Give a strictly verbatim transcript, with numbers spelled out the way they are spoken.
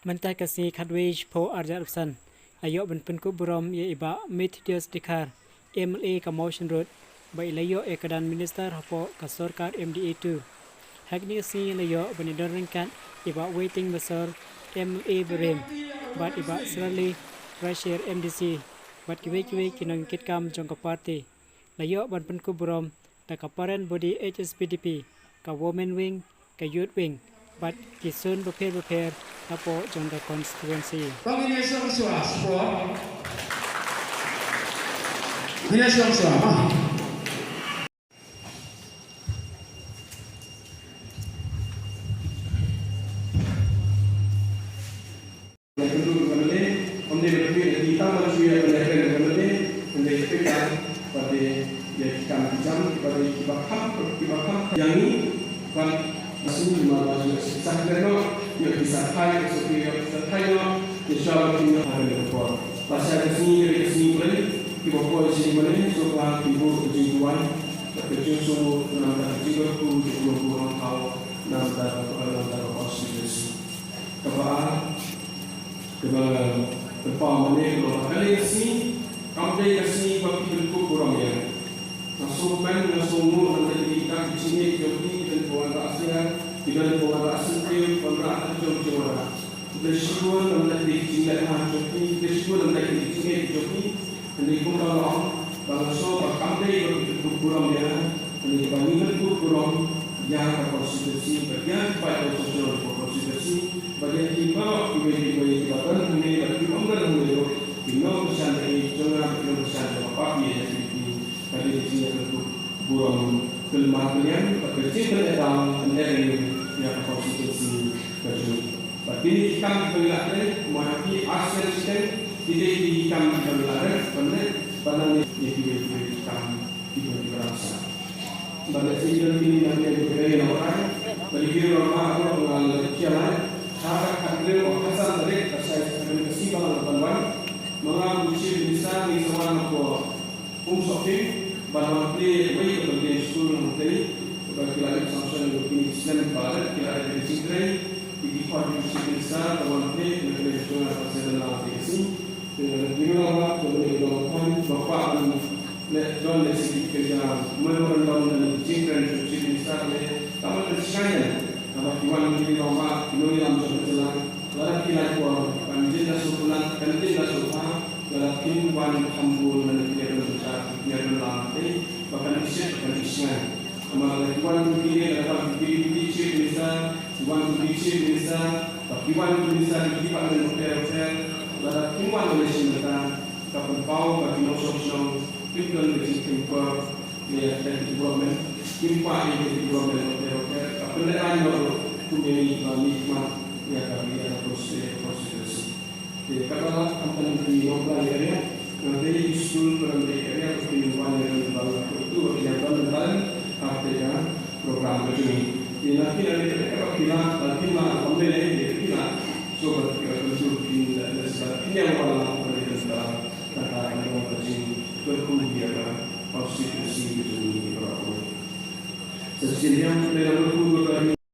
Mynta ka sngi khatwei shiphew arhajar arphew san la ïoh ban pynkup burom ïa i Bah Methodius Dkhar, M L A ka Mawshynrut, ba i la ïoh ïa ka dan minister hapoh ka sorkar M D A two. Ha kane ka sngi la ïoh ban ïadon ryngkat i Bah Waiting Basor, M L A barim, bad i Bah Srali Rasher, M D C, bad kiwei kiwei ki nongkitkam jong ka party. La ïoh ban pynkup burom da ka parent body H S P D P, ka women wing, ka youth wing, bad ki zone bapher bapher hapoh jong ka constituency. Pangin ïa song swa sport. Ngin ïa song swa, ha. Ïa ngi, ban shu ma ba shu sa kren noh, ïa ki sa thait, ïa ki sa thait noh, ïa sha ba ki noh ha kane ka por. Lashai ka sngi, ka sngi Blei, kiba poi sha mane, sngewbha kin buh ka jingduwai, bad ka jingsngew namar ka jingkyrkhu jong u Nongbuh Nongthaw, namar ka, namar ka constituency. Kaba ar, kaba, kaba mane, kaba kane ka sngi, kam dei ka sngi ba phi pynkup burom ïa. Nga sngewkmen, nga sngewnguh, namar ki ïa ki jingeh jong phi, ki don ki wanrah syiar, ki don ki wanrah syntiew, wanrah ha jong ki wanrah. Khublei shibun, namar ki jingleh ha jong phi, khublei shibun, namar ki jingeh jong phi. Hynrei kumba nga ong, ba nga sngew ba kam dei ba phi pynkup burom ïa nga, hynrei ba ngi pynkup burom ïa ka constituency, ba ïa ki paidbah jong ka constituency, ba ïa ki baroh kiwei kiwei kiba don hangne bad kiba ym don hangne ruh, ki nongkyrshan ba ïeit jong nga, ki nongkyrshan jong ka party H S P D P, ka dei ka jingïapynkup burom kylmar kylliang bad ka jingpyneh daw pyneh rynïew ïa ka constituency ka jong ngi. Bad kine ki kam kiba ngi la trei, mo ha ki ar sien shiteng, ki dei ki kam kiba ngi la rep ban leh, ban leh ïa kiwei kiwei ki kam kiba ngi la rasa. Bad lehse ki don kine na ki dei ki dei na utai, bad ki dei na utai, nga la khia lai, ha ka khathynriew ka san tarik, ka shai ka sngi ba la ban wan, ma nga u Chief Minister ngi sa wan hapoh Umsohphim, ban wan plie wei ka building skul hangtei, ba ki la ïoh sanction ïa kine ki snem ba la dep, ki la dep ïa ka jingtrei, ki ki khot ïa u Chief Minister ban wan plie, na kane ka jong ka sien la ka sngi. Te ngi la wan, te ngi la wan, ba kwah ban leh don lehse ki kynja memorandum na ki jingkren jong u Chief Minister ne, tang ban pynshai ne, naba ki wan ki nongmah, ki nongïalam jong ka jylla, lada ki la kwah, kan jin da sngewtynnat, kan jin da sngewbha, lada kin wan kham bun na ki ïa don bynta, ki ïa don lang te, ba kan isih, ba kan isngai. Namar lada ki wan kum kine, lada ki wan kum kine, ki Chief Minister, ki wan kum ki Chief Minister, ba ki wan kum Minister, ki department bapher bapher, lada kin wan na Nation Meeting, ka pynpaw ba ki nongshong shnong kim don ka jingkheiñ por ïa ka development, kim kwah ïa ka development bapher bapher, ka pynlehrain noh ruh kum ïa ngi ba ngi khmat ïa ka, ïa ka constituency. Te kata la, khamtam ki nongpynlong area, nga dei ki skul pynlong area, ki nongwan area ba la tu area ban ban ha te ka program ka jong ngi. Te na ki area ka ba ki la, ba ki la, kam dei ne ki la, so ba ki la tu ki la, la sa ki yang ba la ko ni kan ta, kata ka nong ka jing, ko ku ïa ka constituency ka jong ngi ba ko. Sa sien yang ne la ko ba